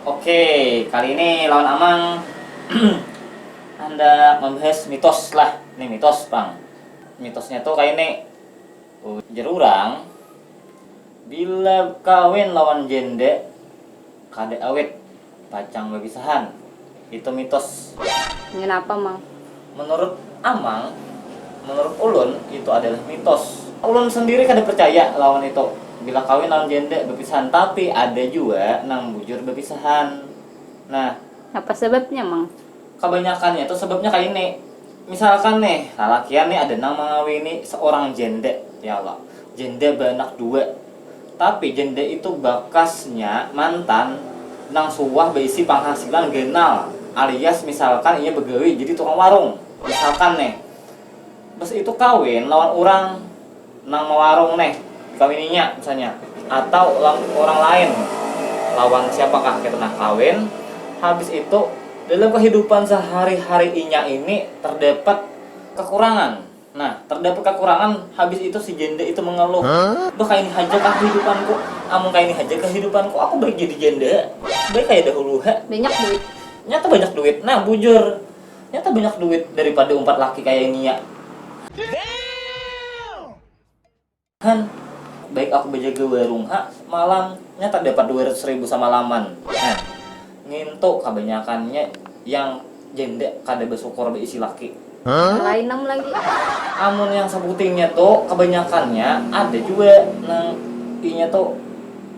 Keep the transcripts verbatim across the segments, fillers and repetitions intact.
Oke, kali ini lawan Amang handak membahas mitos lah. Ini mitos, Pang. Mitosnya tuh kayak ini. Ujar urang, bila kawin lawan janda, kada awet, pacang bapisahan. Itu mitos. Kenapa, Mang? Menurut Amang, menurut ulun, itu adalah mitos. Ulun sendiri kada percaya lawan itu. Bila kawin lawan janda, bapisahan. Tapi ada juga nang bujur bapisahan. Nah, apa sebabnya, Mang? Kabanyakannya tuh sebabnya kayak ini. Misalkan nih, lalakian nih ada nang mengawini seorang janda, ya Allah, janda beranak dua. Tapi janda itu bakasnya mantan nang suah berisi penghasilan ganal, alias misalkan ia begawi jadi tukang warung. Misalkan nih, pas itu kawin lawan orang nang mawarung neh, dikawininya misalnya, atau orang lain, lawan siapakah kita nah kawin, habis itu dalam kehidupan sehari-hari inya ini terdapat kekurangan. Nah, terdapat kekurangan, habis itu si janda itu mengeluh, bah, kayak ini aja kah kehidupanku? Amun kayak ini aja kehidupanku, aku baik jadi janda, baik kayak dahulu ha. Banyak duit. Nyata banyak duit, nah, bujur, nyata banyak duit daripada umpat laki kayak ini ya. Han, baik aku bejaga warung ha, malam nyata dapat dua ratus ribu samalaman. Nah, ngintu kabanyakannya yang janda kada bersyukur berisi laki. Lain nam lagi. Amun yang sebutingnya tuh kebanyakannya ada juga nang inya tuh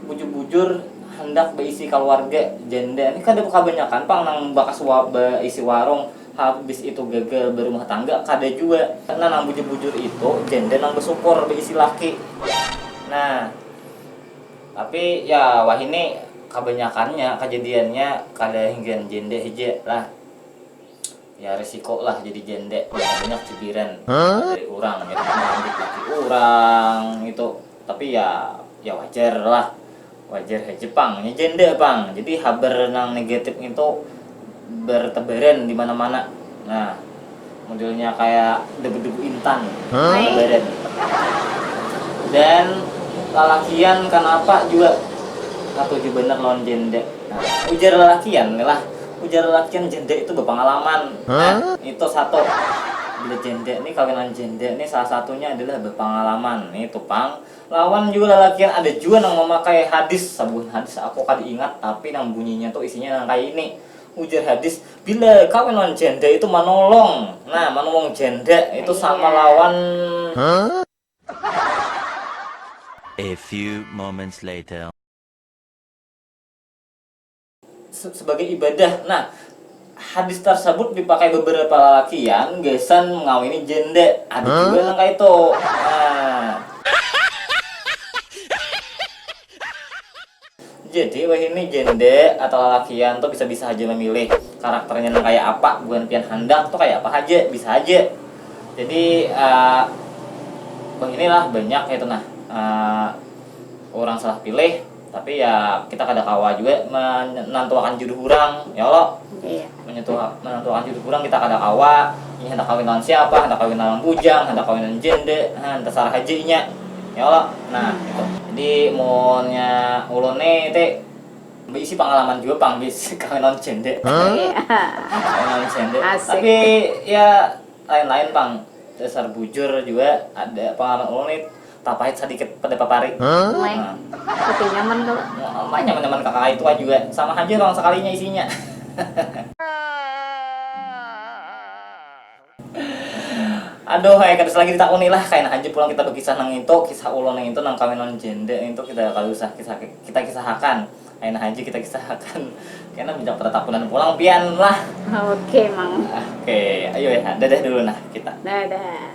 bujur-bujur hendak berisi keluarga janda ini kada kebanyakan pang nang bakas wa, berisi warung habis itu gagal berumah tangga kada jua. Nah, nang bujur-bujur itu janda nang bersyukur berisi laki. Nah, tapi ya wahini kabanyakannya kejadiannya kada hinggan janda hija lah. Ya, risiko lah jadi janda, banyak cibiran dari orang, ya, menyambut laki orang itu. Tapi ya, ya wajar lah, wajar aja pang, ya janda pang, jadi habar nang negatif itu bertebaran di mana-mana. Nah, modelnya kayak debu-debu intan, bertebaran. Dan lalakian kenapa juga katuju bener lawan janda. Nah, ujar lalakian nih lah, ujar lalakian janda itu berpengalaman. Nah, itu satu. Bila janda nih, kawinan janda nih salah satunya adalah berpengalaman. Nih, itu pang. Lawan juga lalakian ada juga nang memakai hadis, sabuhan hadis aku kada ingat, tapi nang bunyinya tuh isinya nang kayak ini. Ujar hadis, bila kawin lawan janda itu manolong. Nah, manolong janda itu sama lawan. A few moments later. Se-, sebagai ibadah. Nah, hadis tersebut dipakai beberapa lalakian gasan mengawini janda. Ada juga nang kayak itu. Nah. Jadi, wahini janda atau lalakian tuh bisa-bisa aja memilih karakternya nang kayak apa, bukan pian handak tuh kayak apa aja, bisa aja. Jadi, eh, wahini lah banyak itu nah, eh, orang salah pilih, tapi ya kita kada kawa juga menentuakan jodoh orang, ya lo. Iya. Menyentuh, menentukan jodoh orang kita kada kawa, ini hendak kawin lawan siapa, hendak kawin lawan bujang, hendak kawin lawan janda, nah, terserah aja inya, ya Allah. Nah, gitu. Jadi munnya ulun nih, teh, berisi pengalaman juga pang bis kawin lawan janda. Iya. Kawin lawan janda. Asik. Tapi ya lain-lain pang, dasar bujur juga ada pengalaman ulun nih, tapahit sedikit pada papari. Hah? Nah. Tapi nyaman kalau. Apa nyaman-nyaman kakak itu aja juga, sama aja orang sekalinya isinya. Aduh, eh, kada lagi ditakuni lah, kain aja pulang kita berkisah nang itu, kisah ulun nang itu, nang kawin nang janda itu kita kada usah kisah, kita kisahakan. Kain aja kita kisahakan. Karena banyak pertakunan pulang pian lah. Oke, Mang. Oke, ayo ya, dadah dulu nah kita. Dadah.